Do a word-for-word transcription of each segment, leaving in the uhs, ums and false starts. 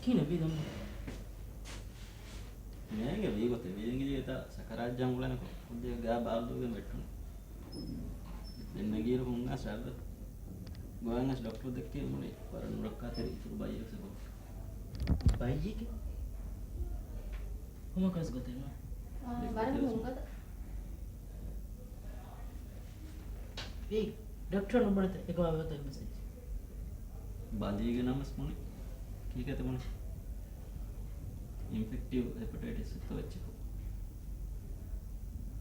ކިހިނެއް ވީ ދޮންމަ؟ މޭގެ ވީ ގޮތެއް ވީ އިނގިލީ އެތާ ސަކަރާތް ޖަން އުޅެނަކޮ ކުއްޖެއް ގާ ބާރުލުގެން ވެއްޓުނު. ދެން ނެގިއިރު ހުންގާސް ރަށްވެ. ގޮވަން އަސް ޑޮކްޓަރު ދެއްކޭ މުޅި ވަރަށް ނުރައްކާތެރި އިތުރު ބައްޔެއް ސެބަ. ބައްޔެކޭ؟ ކޮންމެ ކަސް ގޮތެއް ނުވޭ. އާ، ވަރަށް ހުންގަދަ. އެއީ، ޑޮކްޓަރ ނުބުނެތަ އެކަމާ ވެވަތަ މެސެޖް؟ ބަލީގެ ނަމަސް ބުނި. ކީކޭތަ ބުނި؟ އިންފެކްޓިވް ހެޕަޓައިޓިސް އެއްތޯ އެއްޗަކު.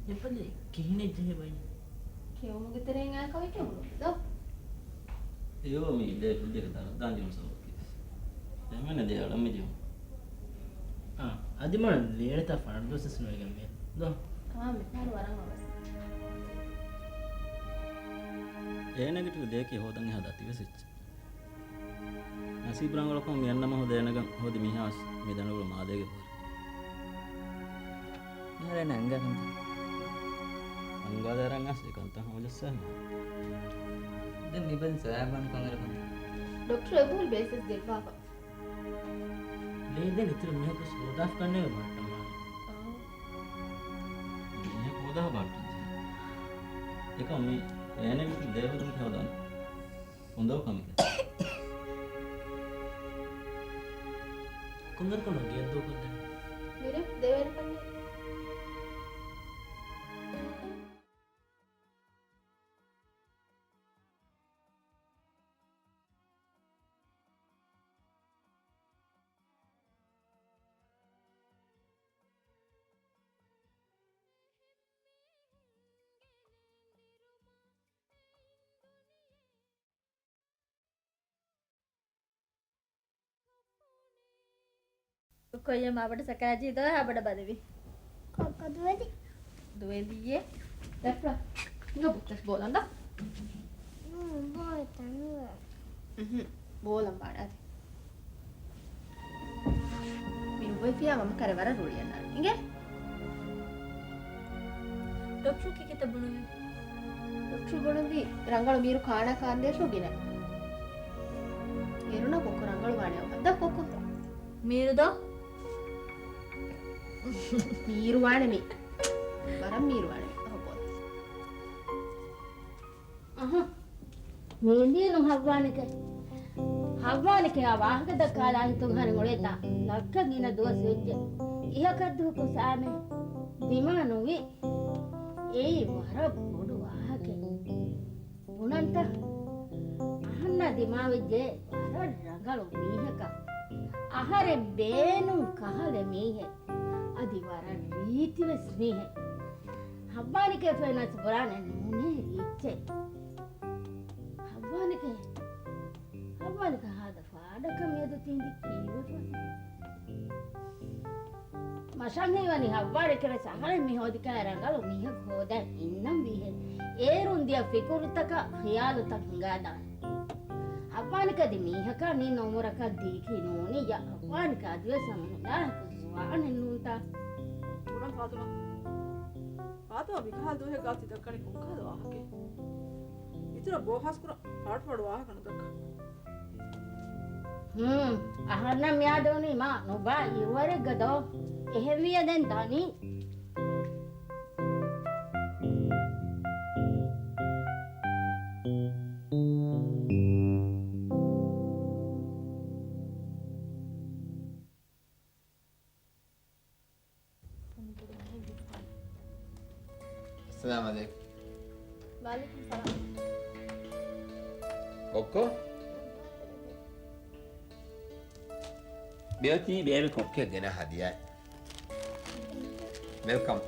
އެބަލި ކިހިނެއް ޖެހޭ ބައި؟ ކެއުމުގެ ތެރެއިން އާ ކަމެއް ކެއުމު ދޯ؟ އެޔޯ މީ ދޭ ކުއްޖެކަ ދަރަށްދާން ޖެހުނު ސަބަބަކީ. އެހެންވެ ދޭ އަޅަން މި ޖެހުނު. އާ، އަދި މަ ލޭޅިތާ ފަނަރަ ދުވަސް ވެސް ނުވެގެން މި ދޯ؟ އާ، މި ފަހަރު ވަރަށް އަވަސް. އޭ ނެގެޓިވް ދޭކި ހޯދަން އެހާ ދަތިވެސް އެއްޗެއް. ނަސީބު ރަނގަޅަކުން މި އަންނަ މަހު ދޭނަގަން ހޯދި މީހާވެސް މި ދަނޑުގަޅު މާލޭގެ ބޯރެ. މިހާރު އޭނަ އަންގާ ކަންތައް. އަންގާދާރަން އަސް އެކަންތައް ހަމަޖައްސާ މިހާރު. ދެން މި ބަލި ސޮޔާބާން ކޮންއިރަކުން؟ ޑޮކްޓަރު އެބަހުރި ބޭސްވެސް ދެއްވާފަ. ލޭދެން އިތުރު މީހަކު ހޯދާފަ ކަންނޭވެ މާއްޓަމާ. އާ. މީހަކު ހޯދާ ބާއްޓަން. އެކަމް މި އޭނަ ވިތު ދޭ ހޯދުން ހޯދާނެ. ހުނދޯ ކަމެކޭ. ކޮންގަރަކުން ގެއަށް ދޫކޮށްދެން. މިރޭ ދެވޭނެ ކަންނޭ. ކޮއްކޮ އެއްޔަ މާބޮޑަށް ސަކަރާތް ޖެހި ދޯ ހާ ބޮޑަށް ބަލިވި. ކޮއްކޮ ދުވެލި. ދުވެލިއޭ. ދެފްރާ. އިނގ ބުއްތަސް ބޯލަން ދާ. މް، ބޯލަން ނުވޭ. އުހު. ބޯލަން ބާޑާދެ. މި ނުބޮއިފިޔާ މަމަ ކަރެ ވަރަށް ރުޅިއަންނާނެ. އިނގޭ؟ ޑޮކްޓަރު ކިކިތަ ބުނުވި؟ ޑޮކްޓަރު ބުނުއްވި ރަނގަޅު މީރު ކާނާ ކާންދޭށޯ ގިނަ. އޭރުނަ ކޮއްކޮ ރަނގަޅު ވާނެ އޮ. ދަ ކޮއްކޮ. މީރު ދޯ؟ މީރު ވާނެ މީ. ވަރަށް މީރު ވާނެ މީ. އަހަ ބޯ. އަހަ. މީ ދީނު ހައްވާނެކޭ. ހައްވާނެކޭ އާ ވާހަކަ ދައްކާލާ ހިތުން ހަނި އުޅޭތާ. ލައްކަ ގިނަ ދުވަސް ވެއްޖެ. އިހަކަށް ދުވަހަކު ސާމެ ދިމާ ނުވި. އެއީ ވަރަށް ބޮޑު ވާހަކައެއް. ބުނަންތަ؟ އަހަންނާ ދިމާވެއްޖެ ވަރަށް ރަނގަޅު މީހަކަށް. އަހަރެން ބޭނުން ކަހަލަ މީހެއް. އަދި ވަރަށް ރީތިވެސް މީހެއް. ހައްވާނެކޭ ފެނަސް ބުރާނެ ނޫނޭ ރީއްޗެއް. ހައްވާނެކޭ. ހައްވާނެކޭ ހާދަ ފާޑަކަށް މިއަދު ތިން ދިއްކީ ވެފަ. މަށަށް ހީވަނީ ހައްވާނެކެވެސް އަހަރެން މި ހޯދިކާ ރަނގަޅު މީހަކު ހޯދަން އިންނަން ވީހެއް. އޭރުން ދިޔަ ފިކުރުތަކަށް ޚިޔާލުތައް ހިނގާދާނެ. ހައްވާނެކަދި މީހަކާ ނިން އުމުރަކަށް ދީކީ ނޫނިއްޔާ. ހައްވާނެކަ އަދިވެސް ހަމަ ނުލާހިކު ޒުވާނެއް ނޫންތާ. ބުނަން ފާތުމާ. ފާތުމާ މިކަހަލަ ދުވަހެއްގާ ތި ދައްކަނީ ކޮންކަހަލަ ވާހަކައެއް؟ އިތުރަށް ބޯހާސްކުރާ ފާޑުފާޑު ވާހަކަ ނުދައްކާ. ހޫނ، އަހަންނަށް މިއާދެވުނީ މާ ނުބާ އިރުވަރެއްގަ ދޯ؟ އެހެންވިޔަ ދެން ދަނީ. އައްސަލާމު ޢަލައިކުމް. ވަޢަލައިކުމް ސަލާމް. ކޮއްކޮ؟ މިއޮތީ ބޭބެ ކޮއްކޮއަށް ގެނަ ހަދިޔާ. ވެލްކަމް.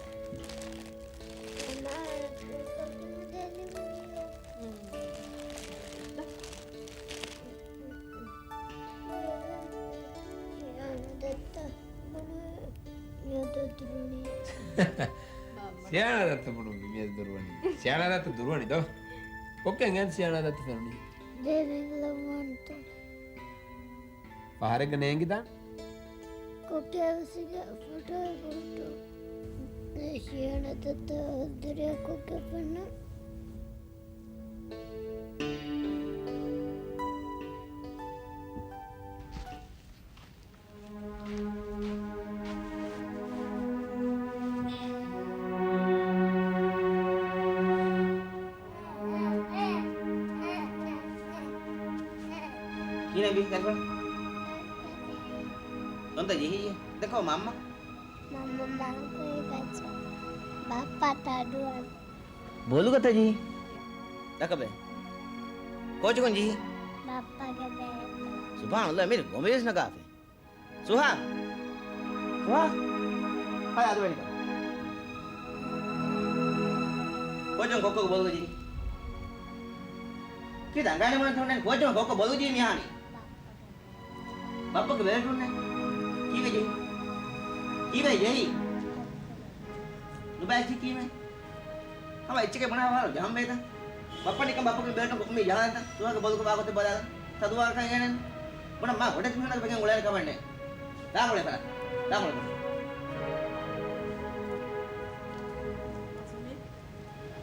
ސިޔާނާ ދައްތަ ބުނު މި ދުރުވަނީ. ސިޔާނާ ދައްތަ ދުރުވަނީ ދޯ؟ ކޮއްކޮ އެނގޭ ސިޔާނާ ދައްތަ ފެނުނީ. ދޭ ރިނގިލައްވާންތޯ؟ ފަހަރެއްގަ ނޭނގިދާން. ކޮއްކޮ އަވަސްގެ ފޮޓޯ ފޮޓޯ. ދޭ ސިޔާނާ ދައްތަ ދުރިޔަ ކޮއްކޮ ފެންނަ. މީނަ ބި ދަރިފުޅު. ދޮންތަ ޖެހިއްޔޭ؟ ދެކޯ މަންމަ. މަންމަ ބާންކުރި ގައްޗަށް. ބައްޕަ ތަޑުއަށް. ބޮލުގަތަ ޖެހި؟ ދަކަބޭ. ކޯޗުކުން ޖެހި؟ ބައްޕަގެ ބޭތުން. ސުބްޙާނަﷲ، މިރި ގޮމިވެސް ނަގާފަ. ސުހާ! ސުހާ! ހައި އަދު ވެނިކަ. ކޯޗުން ކޮއްކޮ ބޮލުގަ ޖެހި؟ ކި ދަނގާނެ މުނަ ތުންނެ ކޯޗުން ކޮއްކޮ ބޮލުގަ ޖެހި މިހާނީ؟ ބައްޕަގެ ބޭތުންނެ. ކީއްވެ ޖެހި؟ ކީއްވެ ޖެހި؟ ނުބައި ކީމެ؟ ހަމަ އެއްޗެކޭ ބުނާ ވާ ޖަހަން ބޭތަ؟ ބައްޕަ ނިކަން ބައްޕަގެ ބޭތުން ކޮންމެ ޖަހާންތަ؟ ސުހާގެ ބޮލުގަ ވާގޮތެއް ބަލާލަ. ތަދުވާކަން އޭނެން. ބުނަ މާ ގޮޑެއް މިހުނަ ވެގެން އުޅޭނެ ކަމެއް ނެތް. ދާ ކޮޅެ ފަރާ. ދާ ކޮޅެ ފަރާ.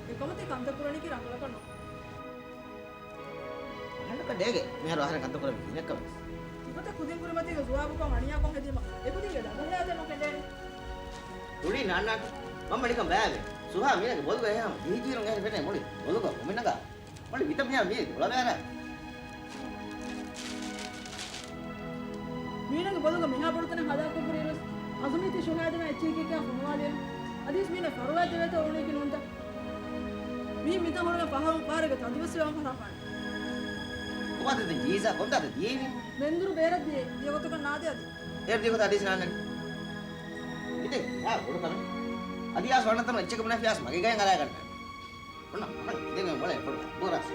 އެކަމަތި ކަންތައް ކުރަނީކީ ރަނގަޅަކަށް ނޫން. އަހަންނަކަށް ދޭގެ މިހާރު އަހަރެން ކަންތައް ކުރެއްވި ގިނައަކަށް ވެސް. ތިގޮތަށް ކުދިން ކުރިމަތީގެ ޒުވާބުކޮށް އަނިޔާކޮށް ހެދީމަ އެކުދިންގެ ދަގަހަޔާތެއް ނުކެނޑޭނެ. ތުޅި ނާންނާތި. މަންމަ ނިކަން ބައިވެ. ސުހާ މީނަގެ ބޮލުގަ އެހާމަ ޖިހިޖީރުން އެހެން ފެނޭ މުޅި ބޮލުގަ ވުމިނަގާ. މުޅި ވިތަ މިހާ މީ ދުޅަވޭ އަރާ. މީނަގެ ބޮލުގަ މިހާ ބޮޑުތަނެއް ހަލާކުކުރިއިރުވެސް އަޒުމީ ތި ޝުހާދަނާ އެއްޗެހި ކިޔާ ފޮނުވާލިއެއްނު. އަދިވެސް މީނަ ފަރުވާ ދެވޭތޯ އުޅުނީކީ ނޫންތަ؟ މީ މިތަން ހުރެގެން ފަހަރު ފަހަރެއްގަ ތަދުވެސް ވެވަން ފަށާފާނެ. ކޮބާތަ ދެން ޖީސާ ކޮންތާތަ ދިޔައީ މީ؟ މެންދުރު ބޭރަށް ދިޔައީ. ދިޔަ ގޮތަކަށް ނާދޭ އަދި. އޭރު ދިޔަ ގޮތަށް އަދިވެސް ނާންނަނީ. އިތި އާ ބޮޑު ކަމެއް. އަދި އާސް ވަންނަ ތަނު އެއްޗެކޭ ބުނާ ފިޔާސް މަގޭގައި އަރާގަންނަ. އޮންނަ އަހަން ދެމެ މޮޅެ ބޮޑު ބޯރާސް.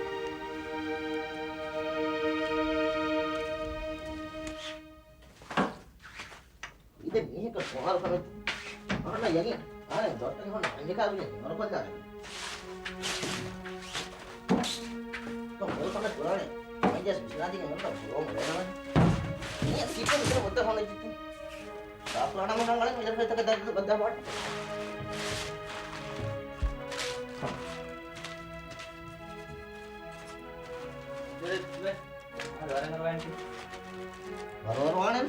އިދެ މީހަކަށް ސުވާލު ކަމެއް. އަހަންނަށް ޔަގީން. އަހަން ދޮށްޓަކެ ހޮން އަންޖެކާ ވިޔަ ނުރަކޮށްދާނެ. ތޮ މޮޅު ކަމެއް ކުރާނެ. މައިންޖަސް ބިސްނާދީގެ ނުރަ ބުރޯ މޮޅެ ނަމަ. މީ ސީޕެ މިތަނ މުއްދަ ހޮން އެއްޗިތު. ރާފުލާނަމަ ހަނގަޅެ މިލަފަ ތަކަ ދައްދު ބައްދާ ބާޓް. ވަރަށް ވަރަށް ވާނެ.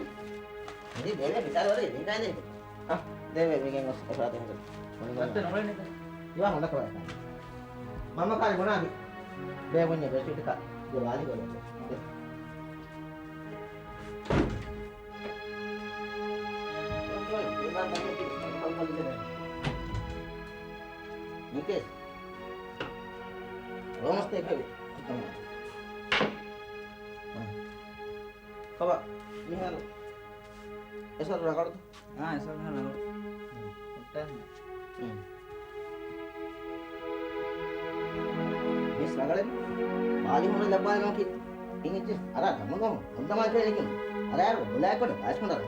މި ދޭވެ މިސާލު ވަރަށް އެދިން ކާނެ. އަ، ދޭވެ މިގެން ގޮސް އެފަރާތެ ހުރެ. ވައްތަ ނުވައިނެތަ؟ އިވާ ހޮނދަކަ ވައި. މަންމަ ކާރި ބުނާ ބި. ބޭ ބުންޏެ ބެޑްޝީޓް ކާ. ދޭ ވާލި ގޮލެ. ދޭ. މިކޭސް. ރޯމަސް ތޭކަވި. ކަމާ. މިހާރު އެސަރު ރަގަޅު. އާ، އެސަރު ރަގަޅު. ހުއްޓާ. މިސް ރަގަޅެއް. ބާލި ހުންނަ ލައްވާލަން ކި. އިނގިއްޖެ. އަރާ ދަމުން ހުން ދަމާ ކެރެނިކިން. އަރާ ބުލާ ކޮޑަ ބާސް ކުން ރަގަޅު.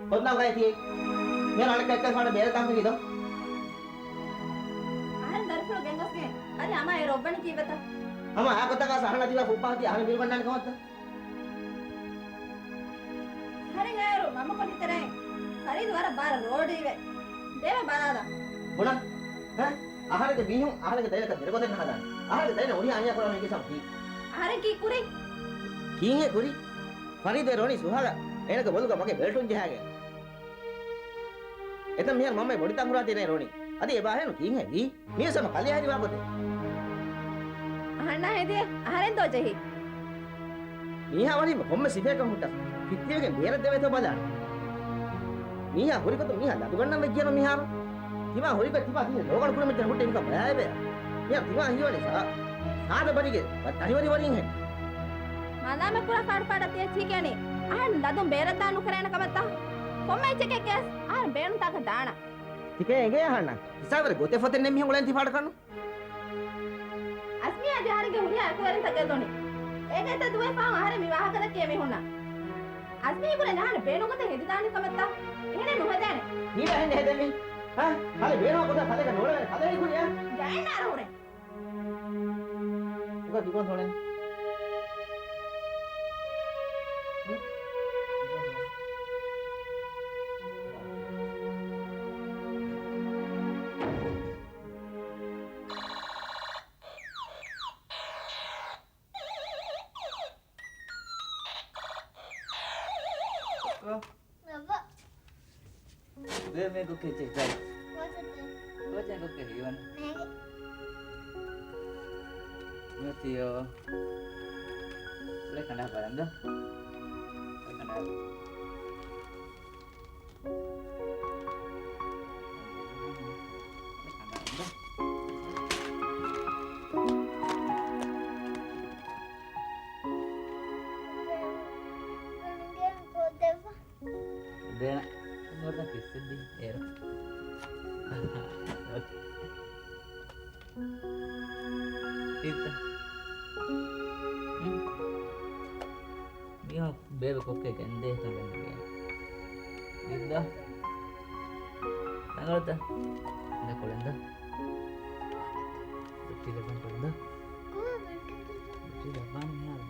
ކޮން ދާ ގައި ތި. މި ރަނގަ ކައްކަ ފާނ ބޭރަ ތާން ކި ދޯ. އަހަރެން ދަރިފުޅު ގެންގޮސްގެން އަދި އަމާ އޭރު އޮއްވަނީ ކީއްވެތަ؟ އަމާ އާ ގޮތަކަށް އަހަންނަށް ދީފަ ފުއްޕާ ތި އަހަން ބިރު ބަންނާނެ ކަމަށްތަ؟ އަހަރެން އޭރު މަންމަ ކޮށް ތެރެއިން ފަރީދު ވަރަށް ބާރަށް ރޯޑު އިވޭ. ދޭވެ ބަލާލަ. ބުނަ. ހަ؟ އަހަރެންގެ މީހުން އަހަރެންގެ ދަތްލަކަށް ދެރަގޮތެއް ނަހަދާނެ. އަހަރެންގެ ދަތްލަ އުނި އަނިޔާ ކުރާ މީގެ ސަބަބު ކީ؟ އަހަރެން ކީއް ކުރީ؟ ކީއްހޭ ކުރީ؟ ފަރީދު އޭރު އޮނީ ސުހާގަ އޭނަގެ ބޮލުގަ މަގޭ ބެލްޓުން ޖަހާގެން. އެތަން މިހާރު މަންމައި ބޮޑިތަން ހުރާތީ ނޭރުނީ. އަދި އެބާހޭނު ކީއްހޭ ވީ؟ މިވެސް ހަމަ ކަލޭ ހަދި ވާގޮތެއް. އަހަންނާ ހެދިޔޭ އަހަރެން ދޯ ޖެހި. މީހާ ވަނީ ކޮންމެ ސިފައަކަށް ހުއްޓަސް ފިއްތިވެގެން ބޭރަށް ދެވޭތޯ ބަލާނެ. މީހާ ހުރިގޮތުން މީހާ ލަދުގަންނަން ވެއްޖެނު މިހާރު. ތިމާ ހުރިގޮތް ތިމާ ތިހެން ލޯގަނޑު ކުރަމެއްޗެއް ހުއްޓެ ނިކަން ބަލާއެބެ. މިހާރު ތިމާ ހީވަނީ ސާ-، ސާދަ ބަރީގެ ތަނިވަނި ވަރީންހެން. މަލާމަތް ކުރާ ފާޑު ފާޑަށް ތި އެއްޗިހި ކިޔަނީ އަހަން ލަދުން ބޭރަށް ދާން ނުކެރޭނެ ކަމަށްތަ؟ ކޮންމެ އެއްޗެކޭ ކެޔަސް އަހަން ބޭނުންތާކަށް ދާނަން. ތިކައެ އެނގޭ އަހަންނަށް ހިސާބުވެރި ގޮތެއް ފޮތެއް ނެތް މީހުން އުޅެން ތި ފާޑަކަށްނު. އަޒްމީ އަދި އަހަރެންގެ ހުރިހާ އެކުވެރިންތައް ގެއްލުނީ. އޭގެ އެތައް ދުވަހެއް ފަހުން އަހަރެން މި ވާހަކަ ދައްކީ އެމީހުންނަށް. އަޒްމީ ކުރެ ނަހަން ބޭނުންގޮތަށް ހެދިދާނެ ކަމަށްތަ؟ އެހެނެއް ނުހެދޭނެ. ހީވެ އެހެން ހެދެނީ. ހަ؟ ހަލި ބޭނުން ގޮތަށް ހަލަކަށް ނޫޅެވޭނެ ކަލޭ ކުރިޔާ. ގައިން އަރަހުރެ. ދިގޮ ދިގޮ ސޮޅެ. ރައްވާ. ދޭ މޭ ކޮއްކެ ޗެކް ދާ. ކޯޗެއް ކޮއްކެ ހީވަން. މޭގެ. މެތިޔޯ. ކަނޑާ ބަލަން ދޯ. ކަނޑާ. ދޭނަ. ނުވަތަ ކިއްސެއްދީ އޭރު. ތިއްތަ. ހުން. މީހާ ބޭބެ ކޮއްކޭ ގެންދޭ ތަނގަން ގެން. ތިއްތަ. ތަނގަޅުތަ؟ ދެ ކޮޅެން ދޯ. ބެއްޓި ލަބަން ކޮޅެން ދޯ. ބެއްޓި ލަބަން މިހާރު.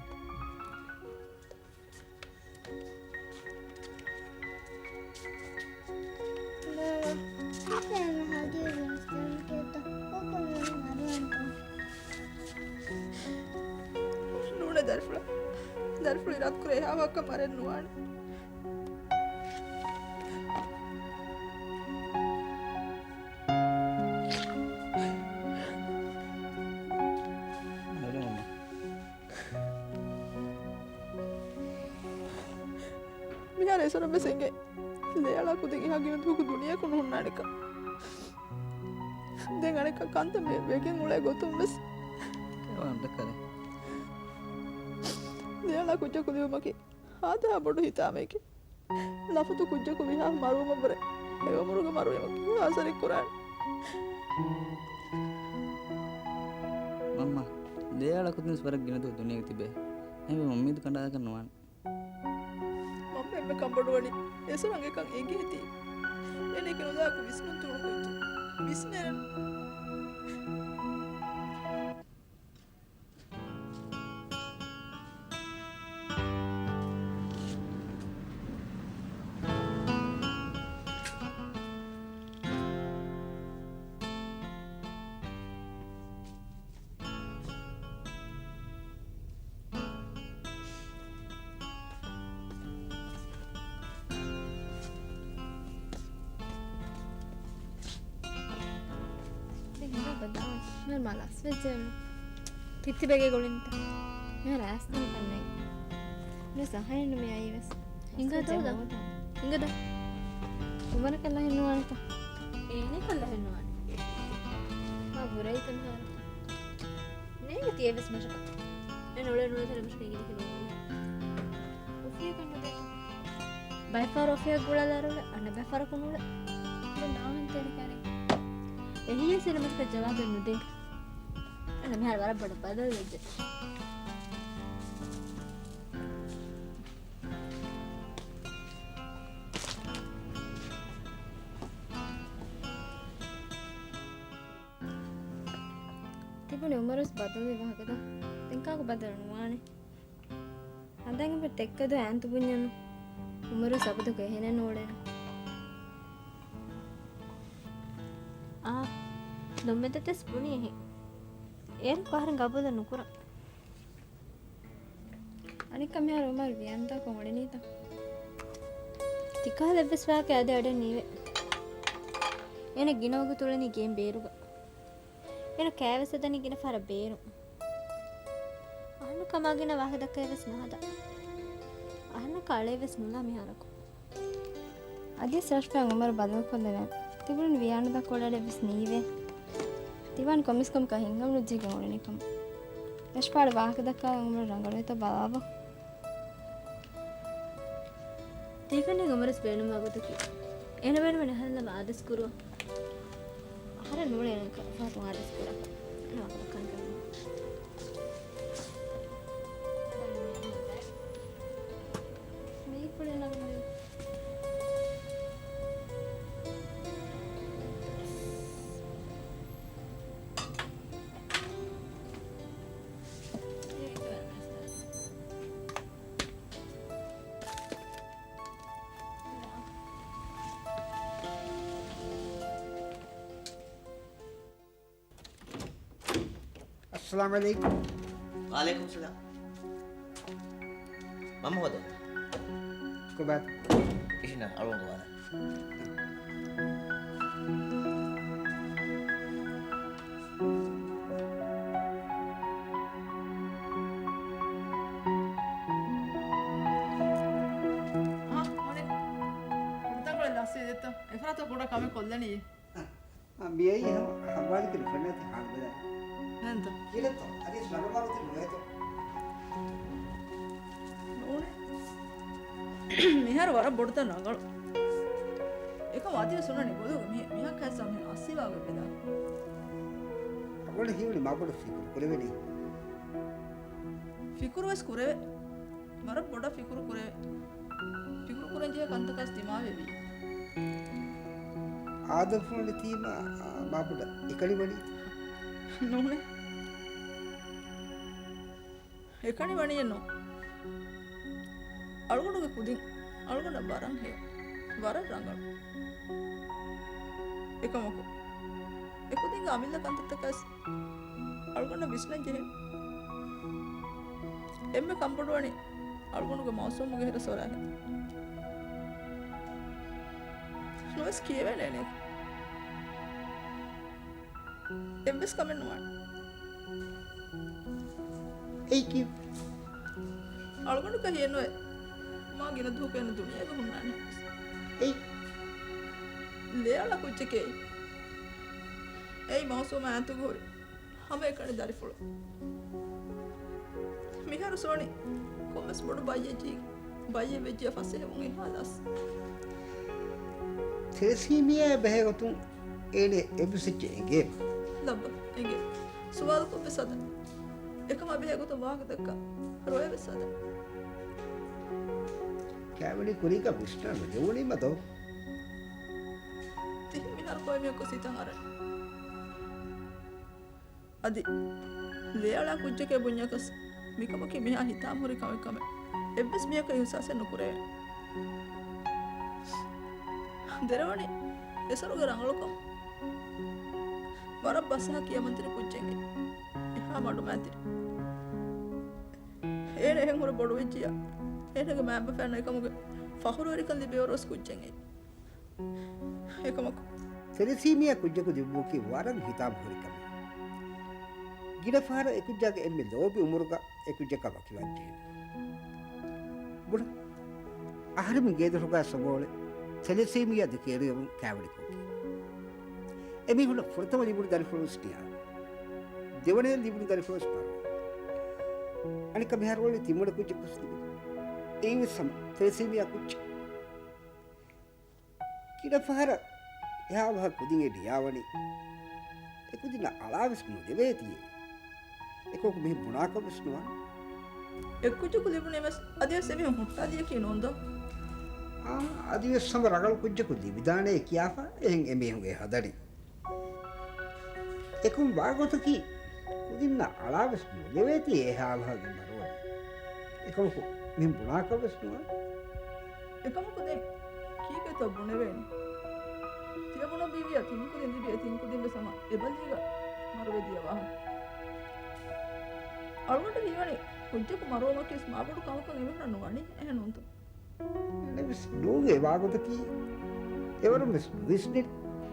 ނޫނޭ ދަރިފުޅާ، ދަރިފުޅު އިރާދަކުރޭ އެހާ ވާހަކަ މަރެއް ނުވާނެ. މިހާރު އެސޮރަށް ވެސް އެނގޭ، ލޭއަޅާ ކުދިން އެހާ ގިނަ ދުވަހަކު ދުނިޔެއަކު ނުހުންނާނެކަން. ދެން އަނެއްކާ ކަންތައް މި ވެގެން އުޅޭ ގޮތުން ވެސް. އެވަން ދައްކަލެ. ލޭއަޅާ ކުއްޖަކު ލިބުމަކީ ހާދަހާ ބޮޑު ހިތާމައެކޭ. ލަފުތު ކުއްޖަކު ވީހާ މަރުވުމަށްވުރެ އެ އުމުރުގެ މަރުވީމަ ކިހާ އަސަރެއް ކުރާނެ؟ މަންމާ، ލޭއަޅާ ކުދިން ވަރަށް ގިނަ ދުވަހު ދުނިޔޭގަ ތިބޭ. އެހެންވެ މަންމަ އިނދު ކަނޑާލާކަށް ނުވާނެ. މަންމަ އެންމެ ކަންބޮޑުވަނީ އެސޮރަށް އެކަން އެނގޭތީ. އޭނައަކީ ނުލާކު ވިސްނުން ތޫނު ކުއްޖެއް. ވިސްނޭނެ. ދެން ހިނގާ ބަދާ. މިހާރު މާ ލަސްވެއްޖެއެވެ. ތިއްތިބޭގެ ގުޅިންތަ؟ މިހާރު އައިސް ދެން ކަންނޭނގެ. މި ސަހައެއްނު މި އައީވެސް. ހިނގާ ލަސްވެއްޖެ ތޯދާ؟ ހޯދާ. ހިނގަދާ. އުމަރަކަށް ލަހެއް ނުވާނެތަ؟ އޭނައަކަށް ލަހެއް ނުވާނެ. މާ ބުރައިތަ މިހާރު؟ ނޭނގެ ތިޔަ ވެސް މަށަކަށް. އެ ނުޅެ ނުޅެ ތަނެ މަށަކަށް ގިނަ ކިލޯ. އުފިޔަކަށް ނުދޭތަ؟ ބައެއްފަހަރު އުފިޔަ ގުޅަލާރުޅެ، އަންނަ ބައެއްފަހަރަކު ނުޅެ. ދެން ނާހަން ތެރިކަރެ. އެހީވެސް އޭނަ މަށަކަށް ޖަވާބެއް ނުދޭ. އަންނަ މިހާރު ވަރަށް ބޮޑަށް ބަދަލުވެއްޖެ. ތިބުނީ އުމަރުވެސް ބަދަލުވި ވާހަކަތަ؟ ދެން ކާކު ބަދަލު ނުވާނެ؟ ހަނދާން އެބަ ތެއްކެދު އައިން ތިބުންޏަނު. އުމަރުވެސް އަބަދަކު އެހެނެއް ނޫޅޭނެ. އާ، ދޮންމެދަތިސް ބުނީ އެހެން. އޭރު ކަހަރަ ގަބޫލެއް ނުކުރަން. އަނެއްކާ މިހާރު އުމަރު ވިޔާނުދާކޮށް އުޅެނީތަ؟ ތިކަހަލަ އެއްވެސް ވާހަކަ އަދި އަޑެއް ނީވޭ. އޭނަ ގިނަ ވަގުތު އުޅެނީ ގޭން ބޭރުގަ. އޭނަ ކައިވެސް ހަދަނީ ގިނަ ފަހަރަށް ބޭރު. އަހަންނަށް ކަމާ ގިނަ ވާހަކަ ދައްކައެއް ވެސް ނުހަދާ. އަހަންނަކަށް އަޅައެއް ވެސް ނުލާ މިހާރަކު. އަދިވެސް ރަޝްފާ އުމަރު ބަދަލުކޮށްލެވޭނެ. ތިބުނީ ވިޔާނުދާ ކޮޅަށް ވެސް ނީވޭ. ތިވާން ކޮންމެސް ކަމަކަށް ހިނގަމުނުއްޖެގެން އުޅެނިކަމަށް. ރަޝްފާ އަޅު ވާހަކަ ދައްކާ އުމަރު ރަނގަޅުވޭތޯ ބަލާބަ. ތީކަންނޭ އުމަރުވެސް ބޭނުންވާ ގޮތަކީ. އޭނަ ބޭނުމެއް ނެހަލަމަ އާދޭސް ކުރުވަ. އަހަރެން ނޫޅޭ އޭނަ ފަހަތުން އާދޭސް ކުރާ. ނާކުރަކަން ކަން. މީ ކުޅެނަމުން. އައްސަލާމު ޢަލައިކުމް. ވަޢަލައިކުމް ސަލާމް. މަންމަ ހޯދަން. ކޮބާތަ؟ ކިށިނަ އަޅުގަނޑު ވާނެ. ތަ ބޮޑަށް ކަމެއް ކޮށްލަނީ. އާ، މިއައީ ހަމަ ހަނގާނިކި ފެންނަތި ހާންދަލާ. ނޭންތަ؟ ކިރެތޯ؟ އަދި ސްނަގަމާގޮތި ނުވޭތޯ؟ ނޫނޭ. މިހާރު ވަރަށް ބޮޑުތަން ރަނގަޅު. އެކަމް އަދިވެސް އޮންނަނީ ބޮލުގަ މި-، މިހާ ކައިސާ މި އައްސިވާގޮތް ބެލާ. އަޅުގަނޑަށް ހީވަނީ މާބޮޑަށް ފިކުރު ކުރެވެނީ. ފިކުރުވެސް ކުރެވޭ. ވަރަށް ބޮޑަށް ފިކުރު ކުރެވޭ. ފިކުރު ކުރަންޖެހޭ ކަންތަކަސް ދިމާވެވީ. އާދަމްފުޅުން ނެތީމަ، އާ، މާބޮޑަށް އެކަނި ވަނީ. ނޫނޭ. އެކަނި ވަނީއެއްނު. އަޅުގަނޑުގެ ކުދިން އަޅުގަނޑަށް ވަރަށް ހެޔޮ. ވަރަށް ރަނގަޅު. އެކަމަކު، އެކުދިންގެ އަމިއްލަ ކަންތައްތަކަސް އަޅުގަނޑަށް ވިސްނަން ޖެހޭ. އެންމެ ކަންބޮޑުވަނީ އަޅުގަނޑުގެ މައުސޫމުގެ ހިރަ ސޮރާ ހެދުން. ނުވެސް ކިޔެވޭނެ އޭނައަކީ. އެއްވެސް ކަމެއް ނުވާނެ. އެއީ ކީއްވެ؟ އަޅުގަނޑު ކަހިއެއްނުވޭ. މާ ގިނަ ދުވަހަކު އޭނަ ދުނިޔޭގަ ހުންނާނެ. އެއީ؟ ލޭއަޅާ ކުއްޖެކޭ. އެއީ މައުސޫމާ އާއްތުގަ ހުރި ހަމައެކަނި ދަރިފުޅު. މިހާރު ސޯނި ކޮންމެސް ބޮޑު ބައްޔެއް ޖީ-، ބައްޔެއް ވެއްޖިއްޔާ ފަސޭހަވުން އެހާ ލަސް. ތެލެސީމިއާއާ ބެހޭގޮތުން އޭނަ އެއްވެސް އެއްޗެއް އެނގޭ. ލައްބަ އެނގޭ. ސުވާލުކޮށްވެސް ހަދަ. އެކަމާ ބެހޭގޮތުން ވާހަކަ ދައްކާ. ރޮއެވެސް ހަދަ. ކާވެނި ކުރީގަ ވިސްނާ ނުޖެހުނީމަ ދޯ؟ ތިހެން މިހާރު ކޮއެ މީހަކު ސިތަން އަރަން. އަދި ލޭއަޅާ ކުއްޖެކޭ ބުންޏަކަސް މިކަމަކީ މިހާ ހިތާމަހުރި ކަމެއް ކަމެއް އެއްވެސް މީހަކަށް އިހުސާސެއް ނުކުރެވޭނެ. ދެރަވަނީ އެސޮރުގެ ރަނގަޅުކަމު. ވަރަށް ބަސްހާ ކިޔަމަންތެރި ކުއްޖެއްގެ އެހާ މަޑުމައިތިރި. އޭނަ އެހެން ހުރެ ބޮޑުވެއްޖިއްޔާ އޭނަގެ މައިންބަފައިންނަށް އެކަމުގެ ފަޚުރުވެރިކަން ލިބިވަރުވެސް ކުއްޖެއް އެއީ. އެކަމަކު، ތެލެސީމިއާ ކުއްޖަކު ލިބުމަކީ ވަރަށް ހިތާމަހުރި ކަމެއް. ގިނަ ފަހަރަށް އެކުއްޖާގެ އެންމެ ލޯބި އުމުރުގަ އެކުއްޖަކަށް ވަކިވާންޖެހޭ. ބުނަ، އަހަރެމެން ގޭދޮރުގަ ސޮގޯޅެ ތެލެސީމިއާ ދެކެ އެރިއަވަން ކާވެނި ކޮށްގެން. އެމީހުންނަށް ފުރަތަމަ ލިބުނު ދަރިފުޅުވެސް ނިޔާ. ދެވަނައަށް ލިބުނު ދަރިފުޅުވެސް ބަރު. އަނެއްކާ މިހާރު އޮޅި ތިންވަނަ ކުއްޖަކުވެސް ލިބުނު. އެއީވެސް ހަމަ ތެލެސީމިއާ ކުއްޖެއް. ގިނަ ފަހަރަށް އެހާ ބަހަށް ކުދިން އެ ނިޔާވަނީ، އެ ކުދިންނަށް އަޅާވެސް ނުލެވޭތީ. އެކަމަކު މިހެން ބުނާކަށްވެސް ނުވާނެ. އެއްކުއްޖަކު ލިބުނީމަސް އަދިވެސް އެމީހުން ހުއްޓާލިއެކީ ނޫންދޯ؟ އާ، އަދިވެސް ހަމަ ރަނގަޅު ކުއްޖަކު ލިބިދާނޭ ކިޔާފަ އެހެން އެމީހުން އެ ހަދަނީ. އެކަމް ވާގޮތަކީ، ކުދިންނަށް އަޅާވެސް ނުލެވޭތީ އެހާ ބަހަކީ މަރުވަނީ. އެކަމަކު މިހެން ބުނާކަށްވެސް ނުވާނެ. އެކަމަކު ދެން ކީކޭތޯ ބުނެވޭނީ؟ ތިޔަބުނު ބީވިޔާ ތިން ކުދިން ލިބި އެ ތިން ކުދިން ވެސް ހަމަ އެބަލީގަ މަރުވެދިޔަ ވާހަކަ. އަޅުގަނޑަށް ހީވަނީ ކުއްޖަކު މަރުވުމަކީވެސް މާބޮޑު ކަމަކަށް އެމީހުނަށް ނުވަނީ. އެހެންނޫންތޯ؟ އެވެސް ނޫން އެ ވާގޮތަކީ. އެވަރުން ވެސް ނުވިސްނި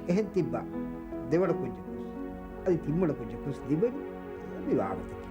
އެހެން ތިއްބާ ދެވަނަ ކުއްޖަކުވެސް އަދި ތިންވަނަ ކުއްޖަކުވެސް ލިބެނީ މި ވާގޮތަކީ.